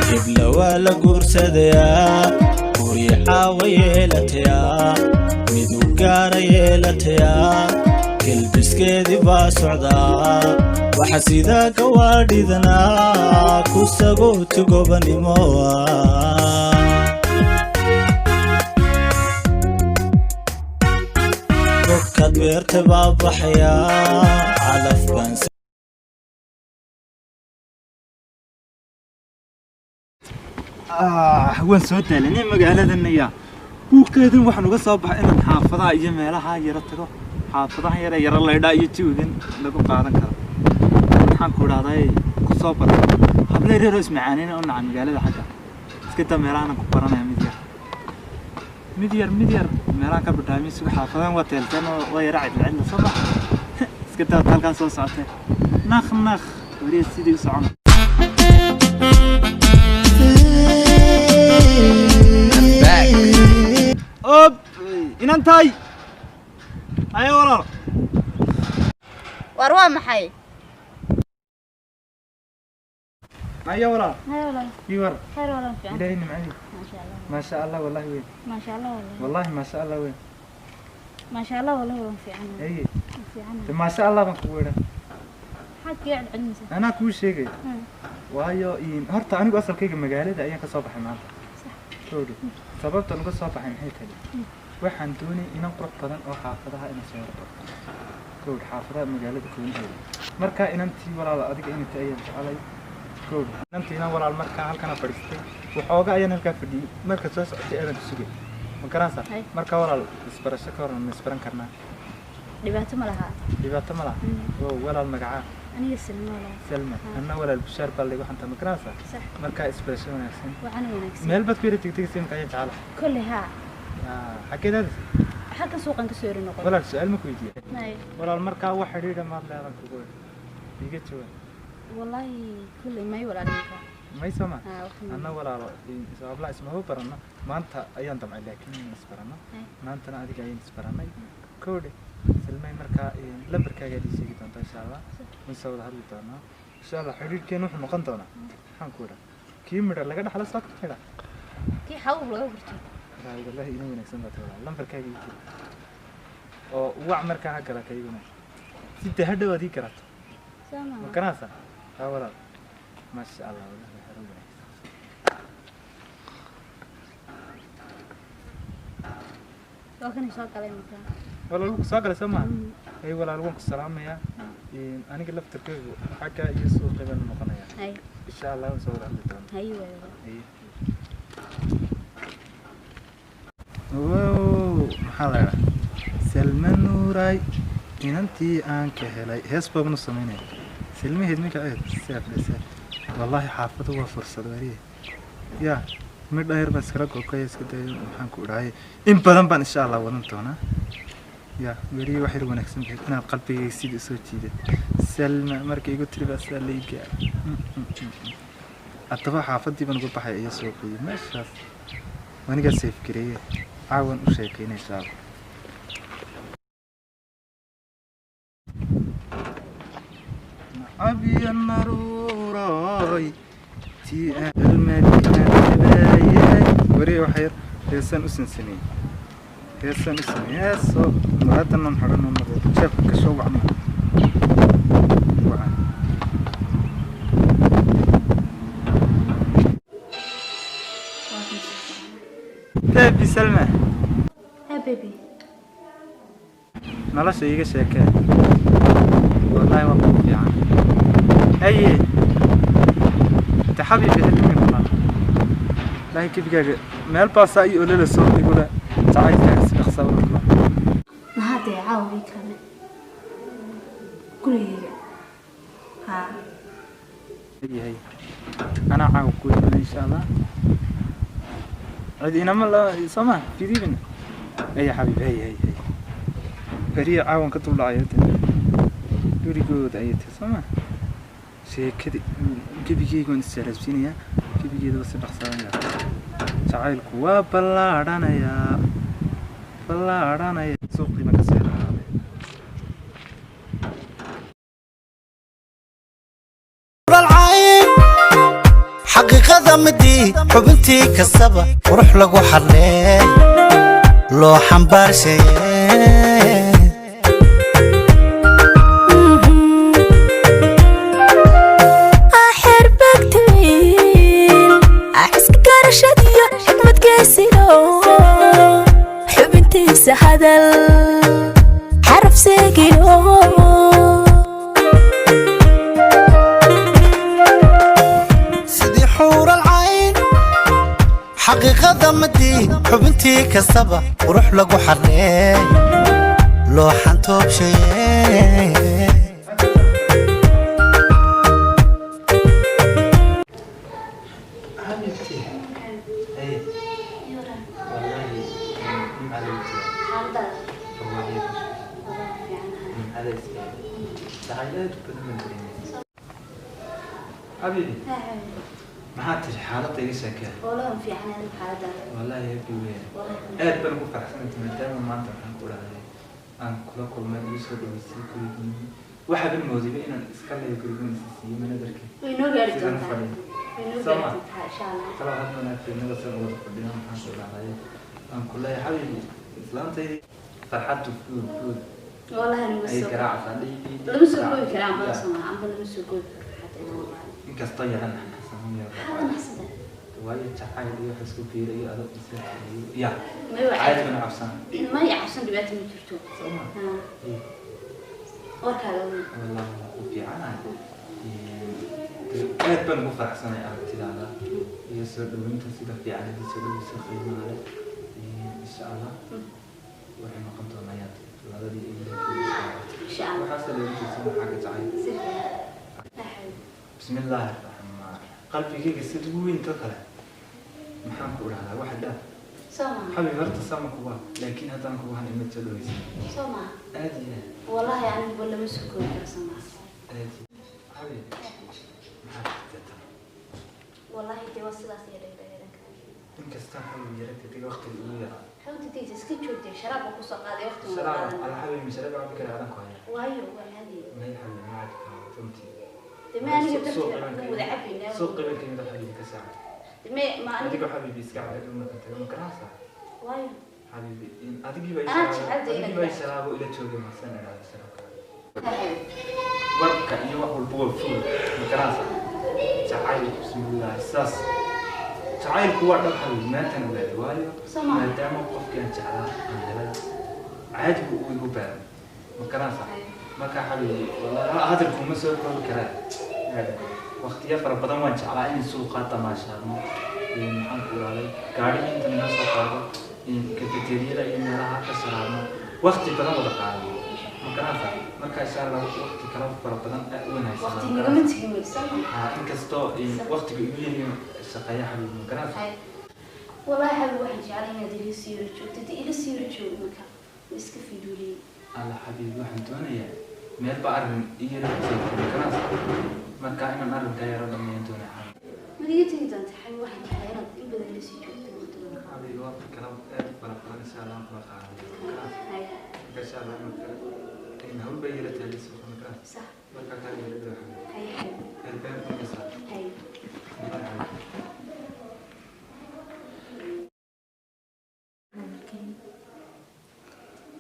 Hebla waa la guursadayaa, guri caawa yeelatayaa, midu gaara yeelatayaa, gelbiskeedii baa socdaa. Waxa sidaa gawaadhidanaa ku sagooti gobanimoa. Gobkaad beerta baa baxayaa, calaf baan. Waan soo daalanay magaaladan ayaa buuqeedan. Waxaan uga soo baxay inaan xaafadaha iyo meelaha yaro tago, xaafadaha yara yaro laydhaa iyo jawigan lagu qaadan karo. Maxaan ku idhahday, ku soo baray hablo yaryaroo ismacaaneyna oo naca magaalada xagga iska daa. Meelahan ku baranaya mid yar, mid yar, mid yar meelahan ka bidhaami suga. Xaafadahan waa teelteen oo waa yara cidla cidla. Soo bax iska daa, halkaan soo socotee. Naq naq wariya sidii u socona. Ob inantay, haye walaal. War waa maxay? Haye walaal. Hay walaal. Ii war. Khayr walaal, fiican. Ilaahay nimcadii. Maasha Allah. Maasha Allah, wallahi weyn. Maasha Allah walaal. Wallahi maasha Allah weyn. Maasha Allah walaal, waan fiican. Haye. Waan fiican. De maasha Allah baan kugu idhan. Maxaad kaga celcelinaysaa? Anaa kuu sheegay. Waayo horta anigu asalkayga magaalada ayaan ka soo baxay maanta. Towdho sababtan uga soo baxay maxay tahay? Waxaan doonay inan qurux badan oo xaafadaha inaan soo yarto kowdh, xaafadaha magaalada koonaheeda. Marka inantii walaal adiga inanta ayaan jecelay kowdh, inantiina walaal. Markaa halkana fadhiistay, waxooga ayaan halkaa fadhiyey. Marka soo socotay ayaan ku sugay, ma garanaysaa? Hay. Marka walaal, isbarasho ka horan ma isbaran karnaa? Dhibaato ma laha. Dhibaato ma laha. Oo walaal, magacaa? Aniga Salma walaal. Selma. Ha. Anna walaal Bushaar baa laygu xantaa, ma garanaysaa? Sax. Markaa isbarasho wanaagsan. Waxaan wanaagsan. Meel baad ku yara tegtegaysa imka ayaan jecela. Kolley haa. Xaggeed aadaysa? Halkan suuqan kasoo yari noqon. Walaal, su-aal ma ku weydiiya? Hay. Walaal, markaa wax xidhiidha maad leedan kugu idhi, iga jawaab. Wallaahi kolley may walaal ninka. May soo ma? Haa, wax ma. Anna walaalo sababla ismaba baranno maanta ayaan damcay, laakiin in isbaranno. Hay. Maantana adiga ayaan isbarannay kowdhe, Silmay. Markaa lambarkaagaa ii sheegi doontaa insha Allah, waan soo wada hadli doonaa insha Allah. Xidhiidhkeenu wuxuu noqon doonaa, maxaan ku idhaa, kii midha laga dhaxlo soo ka xidha. Kii xawr laga gurto. Wallaahi ina wanaagsan baa tahay walaal. Lambarkaaga ii jira oo wac markaa ha gala kayguna si dee hadhow aad ii garato. Soo ma ma? garanaysaa? Haa walaal, maasha Allah, wallahi xero wanaagsan. Waa kan soo galay markaa. Walaal, wuu ku soo galay soo maha? Ay walaal, waan ku salaamayaa. Aniga laftarkaygu xagga iyo suuqii baan noqonayaa. Hay. Insha Allah waan soo wada hadli doonaa. Hay walaal. Haye. Wow, maxaa la idhaa, Salma Nuuray inantii aan ka helay, hees baabnu samaynaya silmaheed magaceed seef dhe seef. Wallaahi xaafadu waa fursad wariye ya midha yar baan iskala googaya iska dayo. Maxaan ku idhahay, in badan baan insha Allah wadan doonaa ya weriye. Wax yar wanaagsan bahayd inaad qalbigayga sidii usoo jiiday. Salma marka igu tiri baa sidaa la ii gaaray. Haddaba xaafadii baan uga baxay iyo suuqii meeshaas anigaa seef gareeye, caawan u sheekeynay insha Allah. Nacab naruuroy tii almadii aan helayay weriye. Wax yar heesaan u sansameeyey, heesaan u sameeyey, heeso muraadanan xidhano maro jeebka gasho wacna wacan. Waa kan soo galay. Baby Salma. Ha baby. Nolosha iiga sheekee. Wallaahi waa kugu fiican. Haye te xabiibi, xilligan kula laakiin gebigaaga meel baasaa ii ololaso igula jacaylkaaga si dhaqsaa ula kula. Maxaa dee caawa ii kale gurigayga haa. Yahay anaa caawa ku imana insha Allah, cid inama la soo ma fidiibina. Haye xabiibi, haye haye haye beriya caawan ka dul dhacay hada gurigooda ayay tahay soo ma? Sheekadi gebigeyga waan isjeclaysiinayaa, gebigeedaba si dhaqsaanaya. Jacaylku waa ballaadhanayaa, ballaadhanaya. Suuqii baan kasoo yaraaday. العين حق. Xaqiiqada midii xubintii kastaba qurux lagu xadhee loo xambaarshaye. Xerbegtwiil xiska garashadiyo xikmad geesino, xubintiisa hadal xaraf seegino. Sidii xuural cayn, xaqiiqada midii xubintii kastaba qurux lagu xadhee loo xantoobshaye. حبيبتي، ايه والله nimcada. Xaaladaada? Barwaaqyo. Walaa fiicanahay. Nimcada iska jacayl aad u badan baan dareemay, xabiibi. Haa xabiibi. Maxaa tiri? Xaaladda iga sheekee. Walaa waan fiicanahay. Xaaladaada? Wallahi happy weyn. Walaa. Aad baan ugu faraxsanatay maadaama maanta waxaan ku dhahday aan kula kulmay, ii soo dhaweysay gurigiinii. Waxaaban moodayba inaan iska leeyo gurigoon isa siiyey manadarkii. Way noo gaari Sidaan doontaa. fadhiyo. Way noo Sama. gaari doontaa, insha Allah. Kaloo hadda wanaagsanada san wada fadhino, maxaan ku dhahday aan ku leeyahay xabiibi, islaantaydii farxaddu fuul fuul Wallahi lama ay soo garaacaysaa dhiidii. Lama soo koobi karaa amba soo amba lama soo koobi karo farxadda, wallahi. Inkastoo yaran xanuunsan. Maxaad naxsada? Waayo jacayl iyo wax isku biiray iyo adag isa iyo ya May waa caadi mana cabsan. May cabsan, dhibaato ma jirto. Soo ma? Haa. Eh, warkaaga weyn. Wallahi waa u fiicanahay. Aad baan ugu faraxsanay aragtidaada iyo soo dhaweynta sida fiican iyo soo dhaweysa qiimaha leh. Insha Allah waxay noqon doonaa yaad labadii iyo Insha Allah. Waxaase lagu jeedsan xagga jacayl. Si fiican. Haa xabiibi. Bismi illaahi raxmaan. Qalbigayga sida ugu weynto kale maxaan ku dhahdaa waxa dhaa. Soo maha? Xabiib, horta sama kuwa, laakiin haddaan kuwahan imad soo dhaweysa. Soo maha? Aad iyo aad. Wallahi anigu lama soo koobi karo, soo maha? Aad iyo xabiib, maxaa jirta tan? Wallahi dee waa sidaas iyo dhegdhegeedanka. Inkastaa xabiib yara kadib waqtiga ugu yaraa. Xawta daysa iska joogtay, sharaab baa kusoo qaaday, waqti wada sharaab qaadan. Ala xabiib, sharaab cabi kara adan ku haya. Waayo waa caadi. May xabiib, ma cabi karo runtii. Dee ma aniga darteeda waxaan wada cabaynaa. Suuq qibanka yimid xabiib ka saaca. Dee ma ma aniga Adigoo xabiib iska cabay marka tago ma garanaysaa? Waayo. Xabiibi in adigii baa Anaa jecel dee inaad adigii baa ilaaliso. Sharaabo ila joogay masan idhaahdo sharaabka. Haa xabiibi. Warka iyo wax walba waa fuul, ma garanaysaa? Jacayl, bismillaah, saas jacaylku waa dhab xabiib, maantaan ogaaday waayo Soo maaha? Maadaama qofkii aan jeclaa aan helay, caadigu uu igu beeray, ma garanaysaa? Marka xabiibi, wallahi hadalkuma soo koobi karaa. Waqtiyo fara badan waan jeclaa in suuqa tamaashaadno, maxaan ku ilaalay gaadhigii inta naga soo qaado kafeteriyada iyo meelaha ka sharaabno, waqti badan wada qaadano, ma garanaysaa? Marka insha Allah waqti kala fara badan aad u wanaagsan. Waqti nagama tegin weli, soo maha? Haa, inkastoo waqtiga igu yariyo shaqeeya xabiibi, ma garanaysaa? Hay. Wallahi xabiib, waxaan jeclay inaad ila sii yaro joogto. Dee ila sii yaro joogo marka waa iska fiduuliyey. Alla xabiibi, waxaan doonayaa meel ba arrin iyo yaro jeegta, ma garanaysaa? Marka inaan arrinkaa yaro dhameeyan doonaya xabiibi. Mad iga tegi doonta xabiib? Waxaan jeclay inaad in badan ila sii joogto wadada. Xabiibi, waqti kala aad u fara badan insha Allah aan kula qaadanaya, ma garanaysaa? Hay. Marka insha Allah marka in hawl bay yara tahay suuqa, ma garanaysaa? Sax. Marka kaa yara dhaw xabiibi. Hay xabiib. Albaabka ka saar. Hay. Wallahi xabiibi.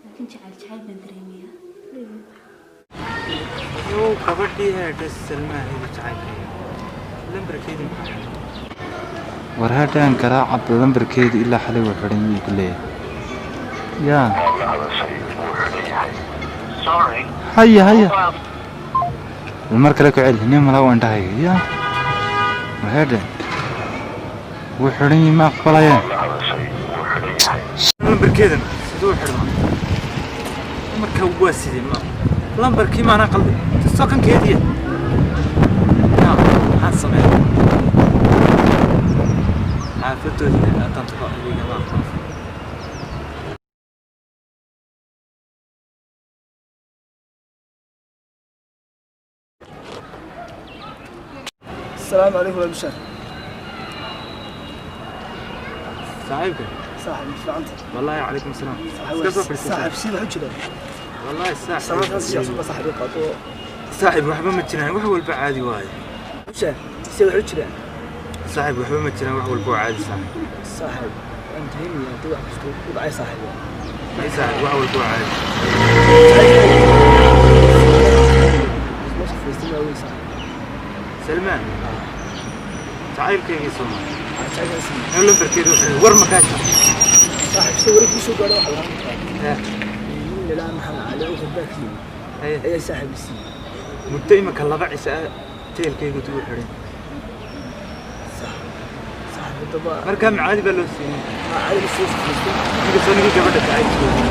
Laakiin jecel jecel baan dareemayaa. Yow, gabadhii heedha Salmaahaydu jacaylkayga lambarkeedii maxaa xidhan? War hadhaan garaacaba lambarkeedii ilaa xalay wuu xidhan yuu ku leeyahay yaa. Haya haya, bal mar kale ku celi nin malaa waa indhahayga yaa. War hadhe, wuu xidhan yahay, ma aqbalayaan lambarkeedan. Siduu u xidhnaa marka? Waa sidee? Ma lambarkii maanaa qalbi sokankeediya yaa? Maxaan sameeya? Xaafadoodina haddaan tago adeega ma aqbalsan. السلام عليكم يا بشار. Saaxiibka. صاحب fiicanta. Wallahi calaykum asalaam, iska soo fadhiiso. Saaxiib, sida wax u jiraan? Wallahi Saaxiib, saaxiib. saaxiib, saaxiib qaato. Saaxiib, waxba ma jiraan, wax walba caadi waaye. Bishaar, sida wax u jiraan? Saaxiib, waxba ma jiraan, wax walba waa caadi, saaxiib. Saaxiib, waan dareemayaa dee wax kastoo ku dhacay, saaxiib. Ay saaxiib, wax walba waa caadi. Meesha fadhiistay waa weyn, saaxiib. Salmaan jacaylkaygii soo maa Jacaylkaasi. Muxuu lambarkeedu wuxuu war ma kaa jiro? Saaxiib, sida warar kuu soo gaadho waxa lahaa mataqaana Eh, nin ilaa Maxamed Cali oo khudbaa ka yimid haye ayaa saaxiib i siiyey. Muddo imika 2 cisho ah teelkaygu duu xidhay. Saaxiib, haddaba Markaa macaadi baa loo siiyey. Cali soo fadhiistay. Ninka soo ninkii gabadha jacaylkeeda.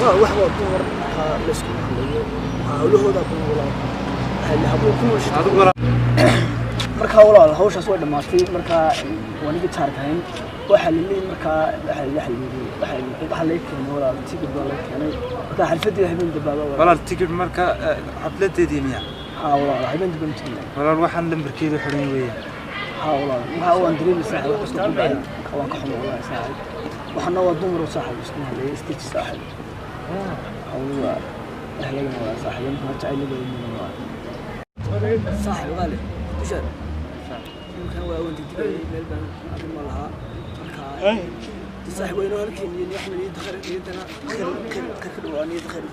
Waa wax waa dumar, waxaa la isku hadlayo, waxaa hawlahooda badan, walaal. Waxaa la hablo ku nooshay. Adigu walaa. Markaa walaal, hawshaas way dhammaatay. Markaa waa niga jaarkahayn waxaa la leeyay. Markaa waxaa la xaliiliyey, waxaa laga keenay, walaal, tigid baa laga keenay. Markaa xalfadii habeen dambaaba, walaal. Walaal, tigidh marka xafladeedii miya? Haa walaal, habeen dambe mutagna. Walaal, waxaan lambarkeedu xidhan weeyaan. Haa walaal, markaa waan dareemay, saaxiib, wax kastoo ku dhacay. Markaa waan ka xumay walaal, saaxiib. Waxaana waa dumar oo saaxiib isku hadlayay stage, saaxiib. Hawluhu ahlagana waa saaxiib, markaa jacayl waa saaxiib qaali dushaad. Markaan waa waan degdegayay, meel baan arrin ma lahaa. Markaa saaxiib, waa inoo halkeen iyo axmed niyadda khayr, niyaddana khayr, khayr, khayr ka dhawaa, niyadda khayr.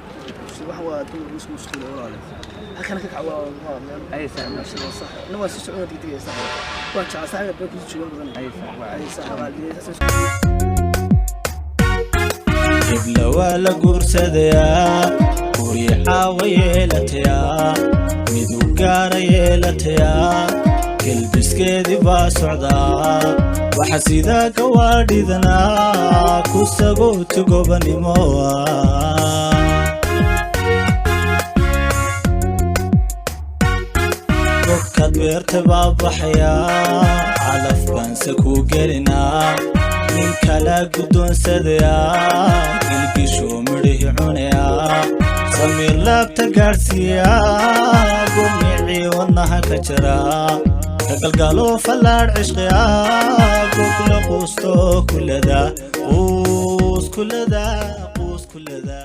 Wax waa dumar isku mashquula, walaale. Halkan ka kac waa meel. Ay saaxiib. Waa sax, nin waa sii socon degdegaya, saaxiib. Waan jecel saaxiib baa ku jooga badan. Ay saaxiib, waa Ay saaxiib qaali. Hebla waa la guursadayaa, guryo caawa yeelatayaa, midu gaara yeelatayaa, gelbiskeedii baa socdaa, waxa sidaa gawaadhidanaa ku sagooti gobanimo ah. Godkaad beerta baa baxayaa, calaf baanse ku gelinaa, nin kala guddoonsadayaa, gilgishuu midhihi cunayaa, samiir laabta gaadhsiiyaa, gumicii wadnaha ka jaraa, ka galgalo fallaadh cishqiyaa, gogla quusto kulada, quus kulada, quus kulada.